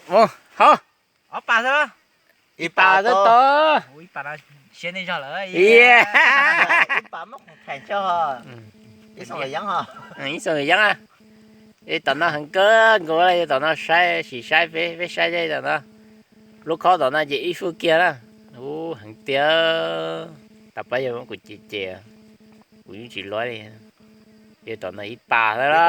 Mus, hov. Ob pas xwb. Ib pas xwb tau. Ib pas no siab nej zog lawm. Ib pas muab qhov thaiv tso. Ib xoom lawm yeeb ho. Ib xoom lawm yeeb a. Tom no heev kawg nkaus li, tom no saib sim saib peb, peb saib tom no. Lub khob tom no ces ib fwj kiag na. Ub, heev tiag. Tam pab yog kuv ces ces kuv yeej tsis luab li. Yog tom no ib pas xwb los.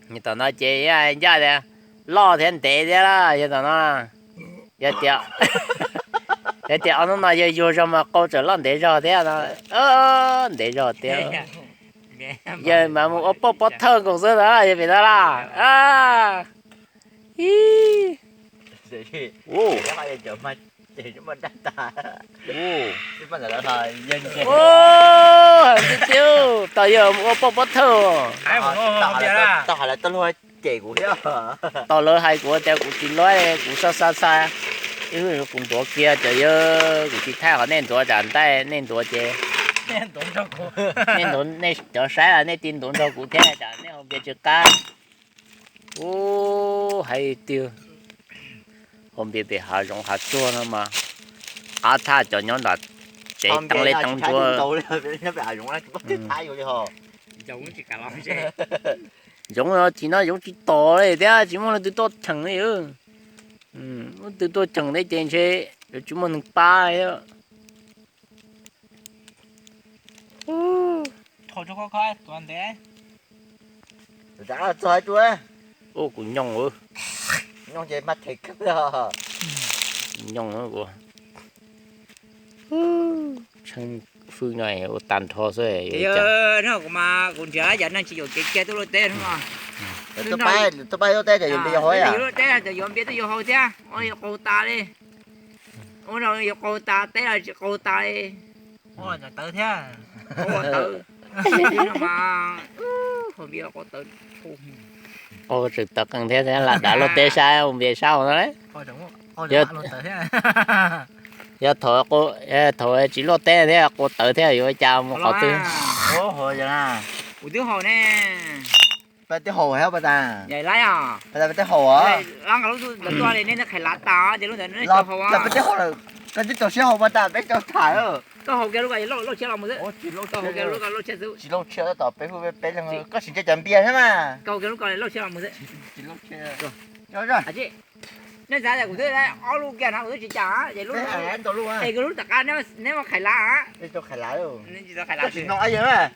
Yog tom no ces ncaj tias loj thiab ntev thiab lawm yog tom no. Yog tias, yog tias ob hnub no yog yuag zog mas qau tseem loj ntev zog thiab no. Ntev zog tiag. Yog mas mus ua poj pob thawj nkaus xwb na, yog pem no lawm. Ib, ub, heev tiag tiag, tau yog mus ua poj pob thawj. Tau hais lawv tuaj luag cem kuv thiab. Tau lawv hais kuv tias kuv tsis luab, kuv xav xav xav, ib hnub kuv ntuav kiag cov yawg, kuv tsis thaij qhov nej ntuav tsam ntaij nej ntuav ces, nej ntuav nej cov saib los nej tig ntuav nrog kuv thiab tsam nej haus npias tsis qab. Ub, hais tiag, haus npias pem hav zoov hav tsuag no mas qab thaj cov nyob nram tsev teev li teev ntsuav. Zoov no tim no zoov tsis tom li thiab tsis muaj leej twg tuaj cheem li. Leej twg tuaj cheem thiab ces ntshe yuav tsis muaj neeg pab li. Ub, kuv nyooj, nyooj kuv. Tsheej fwj no ua tag nrho xwb. Kuv mas kuv nrhiav cov neeg tsis yuam kev kiag tuaj luaj teb no. Tuaj pab luaj teb cov yuav npias yuav haus, yuav luaj teb cov yuav npias twb yuav haus thiab, ua yuav qaug tas li. Ua no yuav qaug tas, teb los tsis qaug tas li. Ua tawv thiab. Ua tawv. Qaug npias qaug tawv. Qaug tseem tawv qees thiab, lam dav luaj teb saib ua npias saib no. Yog thaum, thaum tsis luaj teb thiab qaug tawv thiab yuav ua cas mus qhov twg. Kuv twb haus ne. Pab twb haus hab pas tas. Pas tas pab twb haus. Lab nqa lub ntawd tuaj li, nej khais lav tas ces lub ntawd nej tau haus. Pab twb haus lawm, koj twb tau siab haus pas tas peb tau tham. Koj haus kiag lub ko, lauj tshiab los mus xwb. Koj haus kiag lub ko, lauj tshiab xwb. Tsis lauj tshiab tab tom peb hu peb leeg, koj sim nrhiav cov npias thiab mas. Koj haus kiag lub ko, lauj tshiab los mus xwb. Nej xav tias kuv twb ob lub kiag no kuv twb tsis cas ces lub, es lub tom qab neb muab khais lav. Koj tsis nug ab yawg mas.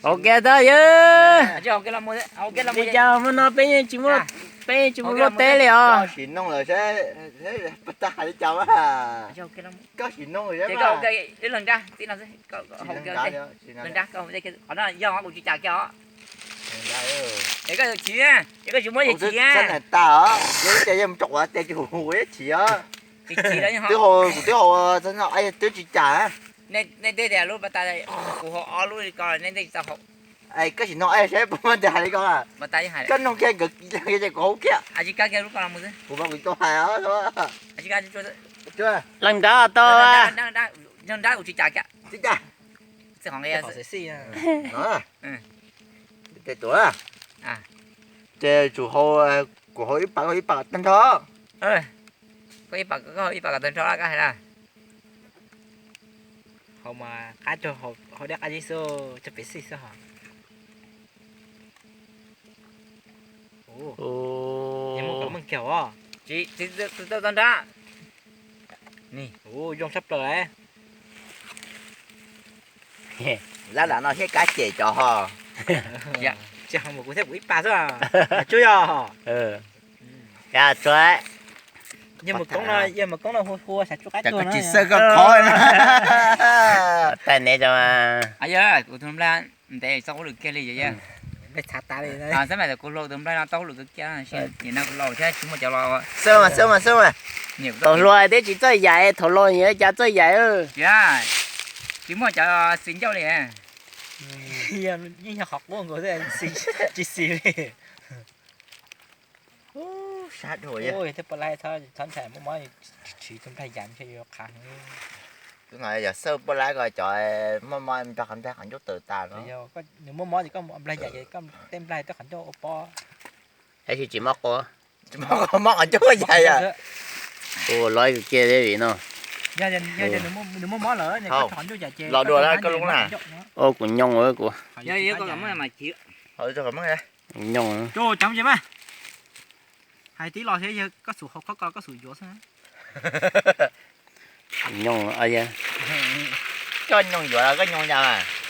Haus kiag tau yawg. Li cas hmo no peb yeej tsis muaj, peb yeej tsis mus luaj teb li os. Koj sim nug lawm saib pas tas hais li cas mas. Koj sim nug lawm saib. Qhov no yog kuv tsis cas kiag os. Es koj yuav chim, es koj tsis muab yawg chim. Tag os, yog ib tias yawg mus tso quav tes ces kuv hu yawg chim os. Twb haus, kuv twb haus, twb tsis cas. Nej twb tias lub pas tas, kuv haus ob lub li ko nej twb tsis tau haus. Koj sim nug saib puas muaj tes hais li ko. Koj nug kiag nkawd ces kuv haus kiag. Kuv mas kuv tau hais os. Leej nrab tau. Leej nrab kuv tsis cas kiag. Tsis cas. Txij qhov nqi xwb. Tes tuav. Ces tsum haus, kuv haus ib pas, koj haus ib pas kom tag nrho. Koj ib pas, koj haus ib pas kom tag nrho koj hais na. Haus mas qab, haus deb qab zib xwb, tso pem xij xwb hos. Yeej muaj kom meej kiag os. Tsis tau tag nrho. Zoo tshaj plaws. Lab lam no thiab kab cem cov ho. Tsis ho mus kuv thiab kuv ib pas xwb. Tsuas yog. Yog mus koob no, yog mus koob no hu hu xav tsuj qab tuag no. Tsis xav koj khov. Tais ne. Kuv tus nplog ntev txoj hauj lwm kiag li yog. Xab mas kuv hluas tus nplog no txoj hauj lwm kawg kiag, nim no kuv laus thiab tsis muaj cov los. Xab mas, xab mas, xab mas. Tus hluas thiab tsis txawj yaim, thaum laus nyiam cas txawj yaim. Tsis muaj cov xis ncauj li. Yeej yog qhov quaj nkaus tsis xis li. Sab dhau. Thiab pab laib txhob ntshai, muaj mob tsis tus nplog yam ntshe yuav qhav heev. Tus no yog xawb poj lab ko cov mob mob nplog qhov nplog qhov ncauj tawm tas no. Nws muaj mob ces koj nplaig yam ces koj tej nplaig tej qhov ncauj ua pob. Tab sis tsis mob quav. Tsis mob quav, mob qhov ncauj yam yom. Ua lov kiag li no. Yog nws muaj mob lawm, los dua koj lub na. Ua kuv nyooj kuv. Nyooj. Hais tib los thiab yog koj xum hauv khob ko koj xum yuav xwb. Nyooj, koj nyooj yuav los koj nyooj yam?